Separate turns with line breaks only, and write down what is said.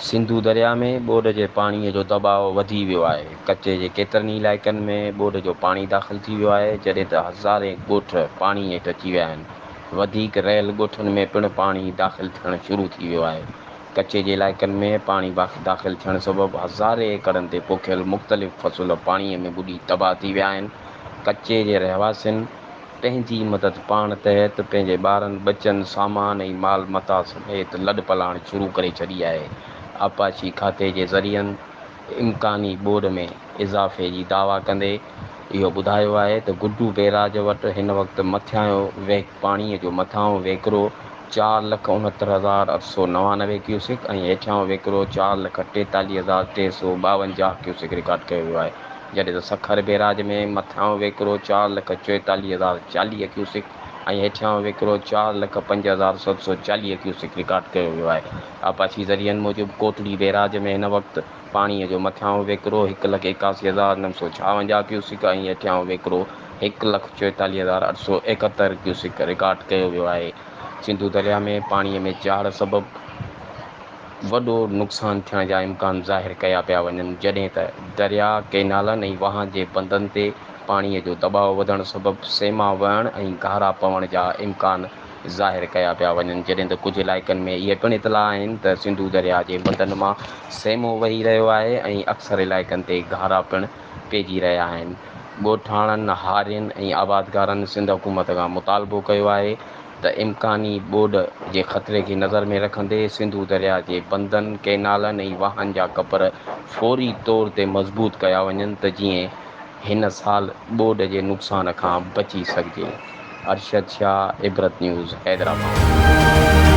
سنڌو درياء ۾ ٻوڏ جي پاڻي جو دٻاء وڌي ويو آهي، ڪچي جي ڪيترن ئي علائقن ۾ ٻوڏ جو پاڻي داخل ٿي ويو آهي، جڏهن ته هزارين ڳوٺ پاڻي هيٺ اچي ويا آهن، وڌيڪ رهيل ڳوٺن ۾ پڻ پاڻي داخل ٿيڻ شروع ٿي ويو آهي، ڪچي جي علائقن ۾ پاڻي داخل ٿيڻ سبب هزارين ايڪڙن تي پوکيل مختلف فصل پاڻي ۾ ٻڏي تباهه ٿي ويا آهن، ڪچي جي رهواسين. پنهنجي مدد پاڻ تحت پنهنجي ٻارن ٻچن، سامان ۽ مال متاع سميت لڏپلاڻ شروع ڪري ڇڏي آهي. آبپاشي کاتي جي ذريعن امڪاني ٻوڏ ۾ اضافي جي دعويٰ ڪندي اهو ٻڌايو آهي ته گڊو بئراج وٽ هن وقت مٿيان پاڻي جو مٿانهون وهڪرو 4,69,899 ڪيوسڪ ۽ هيٺيان وهڪرو 4,43,352 ڪيوسڪ رڪارڊ ڪيو ويو آهي. جڏهن ته سکر بئراج ۾ مٿانهون وهڪرو 4,44,040 ڪيوسڪ ۽ هيٺيانهون وهڪرو 4,05,740 ڪيوسڪ رڪارڊ ڪيو ويو آهي. آبپاشي ذريعن موجب ڪوٽڙي بئراج ۾ هن وقت پاڻي جو مٿانهون وهڪرو 1,81,956 ڪيوسڪ ۽ هيٺيانهون وهڪرو 1,44,871 ڪيوسڪ رڪارڊ ڪيو ويو آهي. سنڌو درياء ۾ پاڻي ۾ چاڙهه سبب وڏو نقصان ٿيڻ جا امڪان ظاهر ڪيا پيا وڃن، جڏهن ته درياء، ڪئنالن ۽ واهن جي بندن تي پاڻي جو دٻاء وڌڻ سبب سيما وهڻ ۽ گهارا پوڻ جا امڪان ظاهر ڪيا پيا وڃن، جڏهن ته ڪجهه علائقن ۾ اهي پڻ اطلاع آهن ته سنڌو درياء جي بندن مان سيمو وهي رهيو آهي ۽ اڪثر علائقن تي گهارا پڻ پئجي رهيا آهن. ڳوٺاڻن، هارين ۽ آبادگارن سنڌ حڪومت کان مطالبو ڪيو آهي ته امڪاني ٻوڏ جي خطري کي نظر ۾ رکندي سنڌو درياء جي بندن، ڪئنالن ۽ واهن جا ڪپر فوري طور تي مضبوط ڪيا وڃن ته جيئن هن سال ٻوڏ جي نقصان کان بچي سگهجي. ارشد شاهه، عبرت نيوز، حيدرآباد.